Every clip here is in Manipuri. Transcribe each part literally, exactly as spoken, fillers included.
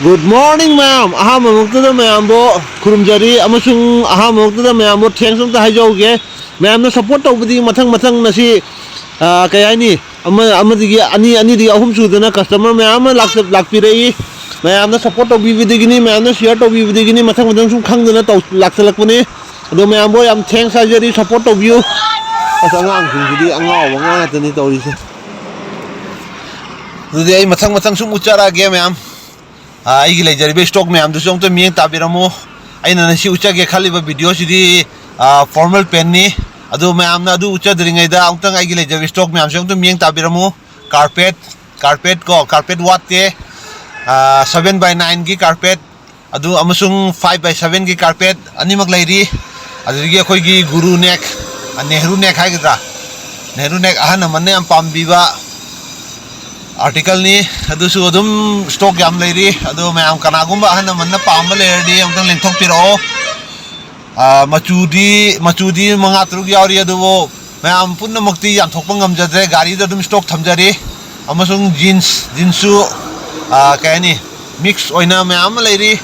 Good morning ꯃꯌꯥꯝ꯫ ꯑꯍꯥꯟꯕꯃꯛꯇꯗ ꯃꯌꯥꯝꯕꯨ ꯈꯨꯔꯨꯝꯖꯔꯤ ꯑꯃꯁꯨꯡ ꯑꯍꯥꯟꯕꯃꯛꯇꯗ ꯃꯌꯥꯝꯕꯨ thanks ꯑꯝꯇ ꯍꯥꯏꯖꯍꯧꯒꯦ꯫ ꯃꯌꯥꯝꯅ support ꯇꯧꯕꯗꯤ ꯃꯊꯪ ꯃꯊꯪ ꯉꯁꯤ, ꯑ, ꯀꯩ ꯍꯥꯏꯅꯤ, ꯑꯃ, ꯑꯃꯗꯒꯤ ꯑꯅꯤ, ꯑꯅꯤꯗꯒꯤ ꯑꯍꯨꯝ ꯁꯨꯗꯅ customer ꯃꯌꯥꯝ ꯑꯃ ꯂꯥꯛꯆ-, ꯂꯥꯛꯄꯤꯔꯛꯏ꯫ ꯃꯌꯥꯝꯅ support ꯇꯧꯕꯤꯕꯗꯒꯤꯅꯤ, ꯃꯌꯥꯝꯅ share ꯇꯧꯕꯤꯕꯗꯒꯤꯅꯤ ꯃꯊꯪ ꯃꯊꯪ ꯁꯨꯝ ꯈꯪꯗꯅ ꯇꯧ-, ꯂꯥꯛꯁꯜꯂꯛꯄꯅꯤ꯫ ꯑꯗꯣ ꯃꯌꯥꯝꯕꯨ ꯌꯥꯝ thanks ꯍꯥꯏꯖꯔꯤ, support ꯇꯧꯕꯤꯌꯨ꯫ ꯑꯁ, ꯑꯉꯥꯡꯁꯤꯡꯁꯤꯗꯤ ꯑꯉꯥꯎꯕ ꯑꯉꯥꯡ ꯉꯥꯛꯇꯅꯤ ꯇꯧꯔꯤꯁꯦ꯫ ꯑꯗꯨꯗꯤ ꯑꯩ ꯃꯊꯪ ꯃꯊꯪ ꯁꯨꯝ ꯎꯠꯆꯔꯛꯑꯒꯦ ꯃꯌꯥꯝ꯫ ꯑ, ꯑꯩꯒꯤ ꯂꯩꯖꯔꯤꯕ stock ꯃꯌꯥꯝꯗꯨꯁꯨ ꯑꯝꯇ ꯃꯤꯠꯌꯦꯡ ꯇꯥꯕꯤꯔꯝꯃꯨ꯫ ꯑꯩꯅ ꯉꯁꯤ ꯎꯠꯆꯒꯦ ꯈꯜꯂꯤꯕ video ꯁꯤꯗꯤ, ꯑ, formal pant ꯅꯤ꯫ ꯑꯗꯨ ꯃꯌꯥꯝꯅ ꯑꯗꯨ ꯎꯠꯆꯗ꯭ꯔꯤꯉꯩꯗ ꯑꯃꯨꯛꯇꯪ ꯑꯩꯒꯤ ꯂꯩꯖꯔꯤꯕ stock ꯃꯌꯥꯝꯁꯦ ꯑꯃꯨꯛꯇ ꯃꯤꯠꯌꯦꯡ ꯇꯥꯕꯤꯔꯝꯃꯨ꯫ Carpet, carpet ꯀꯣ, carpet ꯋꯥꯠꯇꯦ꯫ ꯑ, seven by nine ꯒꯤ carpet, ꯑꯗꯨ ꯑꯃꯁꯨꯡ five by seven ꯒꯤ carpet ꯑꯅꯤꯃꯛ ꯂꯩꯔꯤ꯫ ꯑꯗꯨꯗꯒꯤ ꯑꯩꯈꯣꯏꯒꯤ ꯒꯨꯔꯨ neck, ꯑ, ꯅꯦꯍꯔꯨ neck ꯍꯥꯏꯒꯗ꯭ꯔꯥ, ꯅꯦꯍꯔꯨ neck ꯑꯍꯜ ꯑꯃꯅ ꯌꯥꯝ ꯄꯥꯝꯕꯤꯕ article ꯅꯤ꯫ ꯑꯗꯨꯁꯨ ꯑꯗꯨꯝ stock ꯌꯥꯝ ꯂꯩꯔꯤ꯫ ꯑꯗꯣ ꯃꯌꯥꯝ ꯀꯅꯥꯒꯨꯝꯕ ꯑꯍꯜ ꯑꯃꯅ ꯄꯥꯝꯕ ꯂꯩꯔꯗꯤ ꯑꯃꯨꯛꯇꯪ ꯂꯦꯡꯊꯣꯛꯄꯤꯔꯛꯑꯣ꯫ ꯑ, ꯃꯆꯨꯗꯤ, ꯃꯆꯨꯗꯤ ꯃꯉꯥ ꯇꯔꯨꯛ ꯌꯥꯎꯔꯤ, ꯑꯗꯨꯕꯨ ꯃꯌꯥꯝ ꯄꯨꯝꯅꯃꯛꯇꯤ ꯌꯥꯟꯊꯣꯛꯄ ꯉꯝꯖꯗ꯭ꯔꯦ, ꯒꯥꯔꯤꯗ ꯑꯗꯨꯝ stock ꯊꯝꯖꯔꯤ꯫ ꯑꯃꯁꯨꯡ jeans, jeans ꯁꯨ, ꯑ, ꯀꯩ ꯍꯥꯏꯅꯤ, mix ꯑꯣꯏꯅ ꯃꯌꯥꯝ ꯑꯃ ꯂꯩꯔꯤ꯫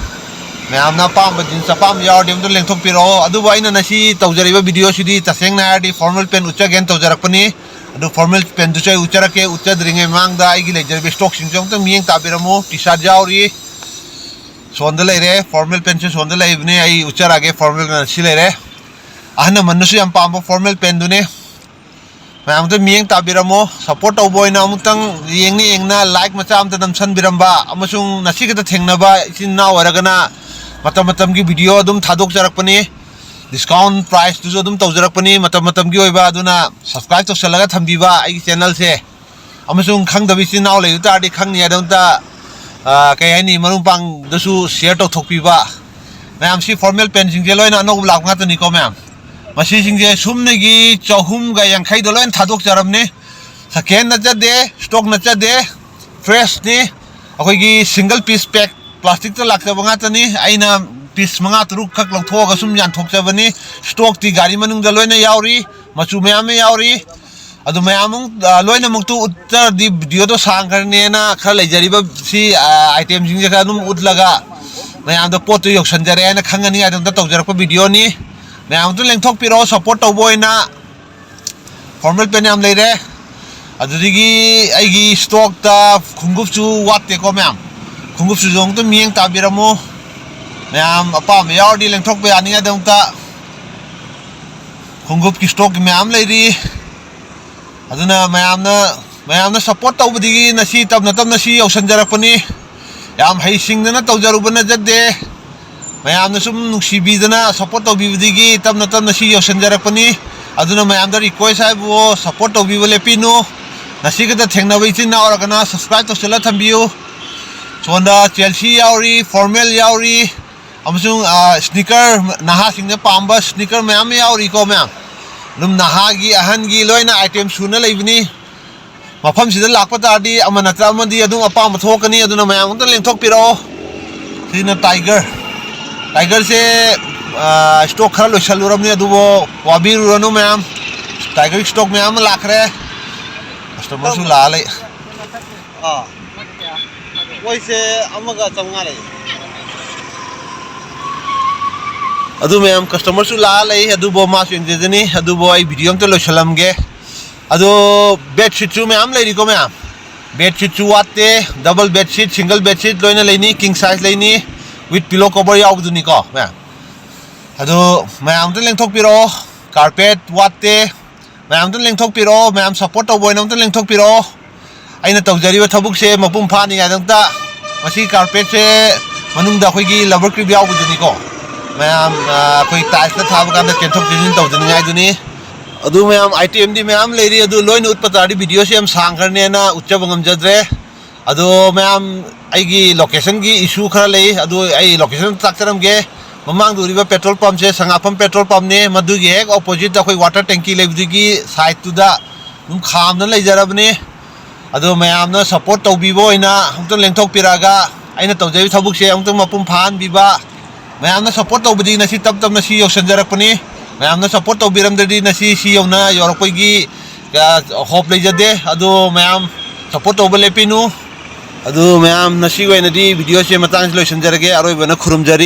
ꯃꯌꯥꯝꯅ ꯑꯄꯥꯝꯕ jeans ꯑꯄꯥꯝꯕ ꯌꯥꯎꯔꯗꯤ ꯑꯝꯇ ꯂꯦꯡꯊꯣꯛꯄꯤꯔꯛꯑꯣ꯫ ꯑꯗꯨꯕꯨ ꯑꯩꯅ ꯉꯁꯤ ꯇꯧꯖꯔꯤꯕ video ꯁꯤꯗꯤ ꯇꯁꯦꯡꯅ ꯍꯥꯏꯔꯗꯤ formal pant ꯎꯠꯆꯒꯦꯅ ꯇꯧꯖꯔꯛꯄꯅꯤ꯫ ꯑꯗꯨ formal pant ꯗꯨꯁꯨ ꯑꯩ ꯎꯠꯆꯔꯛꯀꯦ꯫ ꯎꯠꯆꯗ꯭ꯔꯤꯉꯩ ꯃꯃꯥꯡꯗ ꯑꯩꯒꯤ ꯂꯩꯖꯔꯤꯕ stock ꯁꯤꯡꯁꯦ ꯑꯃꯨꯛꯇꯪ ꯃꯤꯠꯌꯦꯡ ꯇꯥꯕꯤꯔꯝꯃꯨ꯫ T-shirt ꯌꯥꯎꯔꯤ꯫ ꯁꯣꯟꯗ ꯂꯩꯔꯦ, formal pant ꯁꯨ ꯁꯣꯟꯗ ꯂꯩꯕꯅꯦ꯫ ꯑꯩ ꯎꯠꯆꯔꯛꯑꯒꯦ, formal pant ꯁꯤ ꯂꯩꯔꯦ꯫ ꯑꯍꯜ ꯂꯃꯟꯅꯁꯨ ꯌꯥꯝ ꯄꯥꯝꯕ formal pant ꯗꯨꯅꯦ꯫ ꯃꯌꯥꯝ ꯑꯝꯇ ꯃꯤꯠꯌꯦꯡ ꯇꯥꯕꯤꯔꯝꯃꯣ꯫ Support ꯇꯧꯕ ꯑꯣꯏꯅ ꯑꯃꯨꯛꯇꯪ ꯌꯦꯡꯅ ꯌꯦꯡꯅ like ꯃꯆꯥ ꯑꯝꯇ ꯅꯝꯁꯟꯕꯤꯔꯝꯕ, ꯑꯃꯁꯨꯡ ꯉꯁꯤ ꯈꯛꯇ ꯊꯦꯡꯅꯕ ꯏꯆꯤꯟ ꯏꯅꯥꯎ ꯑꯣꯏꯔꯒꯅ ꯃꯇꯝ ꯃꯇꯝꯒꯤ video ꯑꯗꯨꯝ ꯊꯥꯗꯣꯛꯆꯔꯛꯄꯅꯤ꯫ Discount price ꯇꯨꯁꯨ ꯑꯗꯨꯝ ꯇꯧꯖꯔꯛꯄꯅꯤ ꯃꯇꯝ ꯃꯇꯝꯒꯤ ꯑꯣꯏꯕ꯫ ꯑꯗꯨꯅ subscribe ꯇꯧꯁꯜꯂꯒ ꯊꯝꯕꯤꯕ ꯑꯩꯒꯤ channel ꯁꯦ꯫ ꯑꯃꯁꯨꯡ ꯈꯪꯗꯕ ꯏꯆꯤꯟ ꯏꯅꯥꯎ ꯂꯩꯕ ꯇꯥꯔꯗꯤ ꯈꯪꯅꯤ ꯑꯗꯨꯝꯇ, ꯑ, ꯀꯩ ꯍꯥꯏꯅꯤ, ꯃꯔꯨꯞ ꯃꯄꯥꯡꯗꯁꯨ share ꯇꯧꯊꯣꯛꯄꯤꯕ꯫ ꯃꯌꯥꯝ ꯁꯤ formal pant ꯁꯤꯡꯁꯦ ꯂꯣꯏꯅ ꯑꯅꯧꯕ ꯂꯥꯛꯄ ꯉꯥꯛꯇꯅꯤꯀꯣ ꯃꯌꯥꯝ꯫ ꯃꯁꯤꯁꯤꯡꯁꯦ ꯁꯨꯞꯅꯒꯤ ꯆꯍꯨꯝꯒ ꯌꯥꯡꯈꯩꯗ ꯂꯣꯏꯅ ꯊꯥꯗꯣꯛꯆꯔꯕꯅꯤ꯫ Second ꯅꯠꯆꯗꯦ, stock ꯅꯠꯆꯗꯦ, fresh ꯅꯤ꯫ ꯑꯩꯈꯣꯏꯒꯤ single piece pack plastic ꯇ ꯂꯥꯛꯆꯕ ꯉꯥꯛꯇꯅꯤ꯫ ꯑꯩꯅ piece ꯃꯉꯥ ꯇꯔꯨꯛ ꯈꯛ ꯂꯧꯊꯣꯛꯑꯒ ꯁꯨꯝ ꯌꯥꯟꯊꯣꯛꯆꯕꯅꯤ꯫ Stock ꯇꯤ ꯒꯥꯔꯤ ꯃꯅꯨꯡꯗ ꯂꯣꯏꯅ ꯌꯥꯎꯔꯤ, ꯃꯆꯨ ꯃꯌꯥꯝ ꯑꯃ ꯌꯥꯎꯔꯤ꯫ ꯑꯗꯨ ꯃꯌꯥꯝ ꯑꯃꯨꯛ, ꯑ, ꯂꯣꯏꯅꯃꯛꯇꯨ ꯎꯠꯇ꯭ꯔꯗꯤ ꯚꯤꯗꯤꯑꯣꯗꯣ ꯁꯥꯡꯈ꯭ꯔꯅꯦꯅ ꯈꯔ ꯂꯩꯖꯔꯤꯕ ꯁꯤ, ꯑ, item ꯁꯤꯡꯁꯦ ꯈꯔ ꯑꯗꯨꯝ ꯎꯠꯂꯒ ꯃꯌꯥꯝꯗ ꯄꯣꯠꯇꯨ ꯌꯧꯁꯟꯖꯔꯦ ꯍꯥꯏꯅ ꯈꯪꯍꯟꯅꯤꯡꯉꯥꯏꯗꯃꯛꯇ ꯇꯧꯖꯔꯛꯄ ꯚꯤꯗꯤꯑꯣꯅꯤ꯫ ꯃꯌꯥꯝ ꯑꯗꯨ ꯂꯦꯡꯊꯣꯛꯄꯤꯔꯛꯑꯣ, support ꯇꯧꯕ ꯑꯣꯏꯅ꯫ Formal pant ꯌꯥꯝ ꯂꯩꯔꯦ꯫ ꯑꯗꯨꯗꯒꯤ ꯑꯩꯒꯤ stock ꯇ ꯈꯣꯡꯎꯞꯁꯨ ꯋꯥꯠꯇꯦꯀꯣ ꯃꯌꯥꯝ꯫ ꯈꯣꯡꯎꯞꯁꯤꯁꯨ ꯑꯃꯨꯛꯇ ꯃꯤꯠꯌꯦꯡ ꯇꯥꯕꯤꯔꯝꯃꯨ꯫ ꯃꯌꯥꯝ ꯑꯄꯥꯝꯕ ꯌꯥꯎꯔꯗꯤ ꯂꯦꯡꯊꯣꯛꯄ ꯌꯥꯅꯤꯡꯉꯥꯏꯗꯃꯛꯇ ꯈꯣꯡꯎꯞꯀꯤ stock ꯃꯌꯥꯝ ꯂꯩꯔꯤ꯫ ꯑꯗꯨꯅ ꯃꯌꯥꯝꯅ, ꯃꯌꯥꯝꯅ support ꯇꯧꯕꯗꯒꯤ ꯉꯁꯤ ꯇꯞꯅ ꯇꯞꯅ ꯁꯤ ꯌꯧꯁꯟꯖꯔꯛꯄꯅꯤ꯫ ꯌꯥꯝ ꯍꯩꯁꯤꯡꯗꯅ ꯇꯧꯖꯔꯨꯕ ꯅꯠꯆꯗꯦ꯫ ꯃꯌꯥꯝꯅ ꯁꯨꯝ ꯅꯨꯡꯁꯤꯕꯤꯗꯅ support ꯇꯧꯕꯤꯕꯗꯒꯤ ꯇꯞꯅ ꯇꯞꯅ ꯁꯤ ꯌꯧꯁꯟꯖꯔꯛꯄꯅꯤ꯫ ꯑꯗꯨꯅ ꯃꯌꯥꯝꯗ request ꯍꯥꯏꯕꯨ, support ꯇꯧꯕꯤꯕ ꯂꯦꯞꯄꯤꯅꯨ꯫ ꯉꯁꯤ ꯈꯛꯇ ꯊꯦꯡꯅꯕ ꯏꯆꯤꯟ ꯏꯅꯥꯎ ꯑꯣꯏꯔꯒꯅ subscribe ꯇꯧꯁꯤꯜꯂ ꯊꯝꯕꯤꯌꯨ꯫ ꯁꯣꯝꯗ jersey ꯌꯥꯎꯔꯤ, formal ꯌꯥꯎꯔꯤ, ꯑꯃꯁꯨꯡ, ꯑ, sneaker, ꯅꯍꯥꯁꯤꯡꯅ ꯄꯥꯝꯕ sneaker ꯃꯌꯥꯝ ꯑꯃ ꯌꯥꯎꯔꯤꯀꯣ ꯃꯌꯥꯝ꯫ ꯑꯗꯨꯝ ꯅꯍꯥꯒꯤ, ꯑꯍꯟꯒꯤ ꯂꯣꯏꯅ item ꯁꯨꯅ ꯂꯩꯕꯅꯤ꯫ ꯃꯐꯝꯁꯤꯗ ꯂꯥꯛꯄ ꯇꯥꯔꯗꯤ ꯑꯃ ꯅꯠꯇ꯭ꯔ ꯑꯃꯗꯤ ꯑꯗꯨꯝ ꯑꯄꯥꯝꯕ ꯊꯣꯛꯀꯅꯤ꯫ ꯑꯗꯨꯅ ꯃꯌꯥꯝ ꯑꯝꯇ ꯂꯦꯡꯊꯣꯛꯄꯤꯔꯛꯑꯣ꯫ ꯁꯤꯅ Tiger꯫ Tiger ꯁꯦ, ꯑ, stock ꯈꯔ ꯂꯣꯏꯁꯜꯂꯨꯔꯕꯅꯤ, ꯑꯗꯨꯕꯨ ꯋꯥꯕꯤꯔꯨꯔꯅꯨ ꯃꯌꯥꯝ꯫ Tiger stock ꯃꯌꯥꯝ ꯑꯃ ꯂꯥꯛꯈ꯭ꯔꯦ꯫ Customer ꯁꯨ ꯂꯥꯛꯑ ꯂꯩ꯫ ꯑꯥ꯫ ꯃꯣꯏꯁꯦ ꯑꯃꯒ ꯆꯥꯝꯃꯉꯥ ꯂꯩ꯫ ꯑꯗꯨ ꯃꯌꯥꯝ customer ꯁꯨ ꯂꯥꯛꯑ ꯂꯩ, ꯑꯗꯨꯕꯨ ꯃꯥꯁꯨ ꯌꯦꯡꯖꯖꯅꯤ꯫ ꯑꯗꯨꯕꯨ ꯑꯩ video ꯑꯝꯇ ꯂꯣꯏꯁꯜꯂꯝꯒꯦ꯫ ꯑꯗꯣ bedsheet ꯁꯨ ꯃꯌꯥꯝ ꯂꯩꯔꯤꯀꯣ ꯃꯌꯥꯝ꯫ Bedsheet ꯁꯨ ꯋꯥꯠꯇꯦ, double bedsheet, single bedsheet ꯂꯣꯏꯅ ꯂꯩꯅꯤ, king size ꯂꯩꯅꯤ, with pillow cover ꯌꯥꯎꯕꯗꯨꯅꯤꯀꯣ ꯃꯌꯥꯝ꯫ ꯑꯗꯣ ꯃꯌꯥꯝ ꯑꯝꯇ ꯂꯦꯡꯊꯣꯛꯄꯤꯔꯛꯑꯣ, carpet ꯋꯥꯠꯇꯦ꯫ ꯃꯌꯥꯝ ꯑꯝꯇ ꯂꯦꯡꯊꯣꯛꯄꯤꯔꯛꯑꯣ, ꯃꯌꯥꯝ support ꯇꯧꯕ ꯑꯣꯏꯅ ꯑꯝꯇ ꯂꯦꯡꯊꯣꯛꯄꯤꯔꯛꯑꯣ꯫ ꯑꯩꯅ ꯇꯧꯖꯔꯤꯕ ꯊꯕꯛꯁꯦ ꯃꯄꯨꯡ ꯐꯥꯅꯤꯉꯥꯏꯗꯃꯛꯇ ꯃꯁꯤ carpet ꯁꯦ ꯃꯅꯨꯡꯗ ꯑꯩꯈꯣꯏꯒꯤ rubber creep ꯌꯥꯎꯕꯗꯨꯅꯤꯀꯣ꯫ ꯃꯌꯥꯝ, ꯑ, ꯑꯩꯈꯣꯏ tiles ꯇ ꯊꯥꯕ ꯀꯥꯟꯗ ꯆꯦꯟꯊꯣꯛ ꯆꯦꯟꯁꯤꯟ ꯇꯧꯗꯅꯤꯡꯉꯥꯏꯗꯨꯅꯤ꯫ ꯑꯗꯨ ꯃꯌꯥꯝ item ꯗꯤ ꯃꯌꯥꯝ ꯂꯩꯔꯤ, ꯑꯗꯨ ꯂꯣꯏꯅ ꯎꯠꯄ ꯇꯥꯔꯗꯤ video ꯁꯦ ꯌꯥꯝ ꯁꯥꯡꯈ꯭ꯔꯅꯦꯅ ꯎꯠꯆꯕ ꯉꯝꯖꯗ꯭ꯔꯦ꯫ ꯑꯗꯣ ꯃꯌꯥꯝ, ꯑꯩꯒꯤ location ꯒꯤ issue ꯈꯔ ꯂꯩ, ꯑꯗꯨ ꯑꯩ location ꯇꯥꯛꯆꯔꯝꯒꯦ꯫ ꯃꯃꯥꯡꯗ ꯎꯔꯤꯕ petrol pump ꯁꯦ ꯁꯉꯥꯛꯐꯝ petrol pump ꯅꯦ, ꯃꯗꯨꯒꯤ ꯍꯦꯛ opposite ꯇ ꯑꯩꯈꯣꯏ water tank ꯂꯩꯕꯗꯨꯒꯤ side ꯇꯨꯗ ꯑꯗꯨꯝ ꯈꯥꯝꯗꯅ ꯂꯩꯖꯔꯕꯅꯤ꯫ ꯑꯗꯣ ꯃꯌꯥꯝꯅ support ꯇꯧꯕꯤꯕ ꯑꯣꯏꯅ ꯑꯃꯨꯛꯇꯪ ꯂꯦꯡꯊꯣꯛꯄꯤꯔꯛꯑꯒ ꯑꯩꯅ ꯇꯧꯖꯔꯤꯕ ꯊꯕꯛꯁꯦ ꯑꯃꯨꯛꯇꯪ ꯃꯄꯨꯡ ꯐꯥꯍꯟꯕꯤꯕ꯫ ꯃꯌꯥꯝꯅ support ꯇꯧꯕꯗꯤ ꯉꯁꯤ ꯇꯞ ꯇꯞꯅ ꯁꯤ ꯌꯧꯁꯟꯖꯔꯛꯄꯅꯤ꯫ ꯃꯌꯥꯝꯅ support ꯇꯧꯕꯤꯔꯝꯗ꯭ꯔꯗꯤ ꯉꯁꯤ ꯁꯤ ꯌꯧꯅ ꯌꯧꯔꯛꯄꯒꯤ ꯀꯌꯥ ꯍꯣꯞ ꯂꯩꯖꯗꯦ꯫ ꯑꯗꯨ ꯃꯌꯥꯝ ꯁꯞꯄꯣꯔꯠ ꯇꯧꯕ ꯂꯦꯞꯄꯤꯅꯨ꯫ ꯑꯗꯨ ꯃꯌꯥꯝ, ꯉꯁꯤꯒꯤ ꯑꯣꯏꯅꯗꯤ ꯚꯤꯗꯤꯑꯣꯁꯦ ꯃꯇꯥꯡꯁꯤ ꯂꯣꯏꯁꯤꯟꯖꯔꯒꯦ꯫ ꯑꯔꯣꯏꯕꯅ ꯈꯨꯔꯨꯝꯖꯔꯤ꯫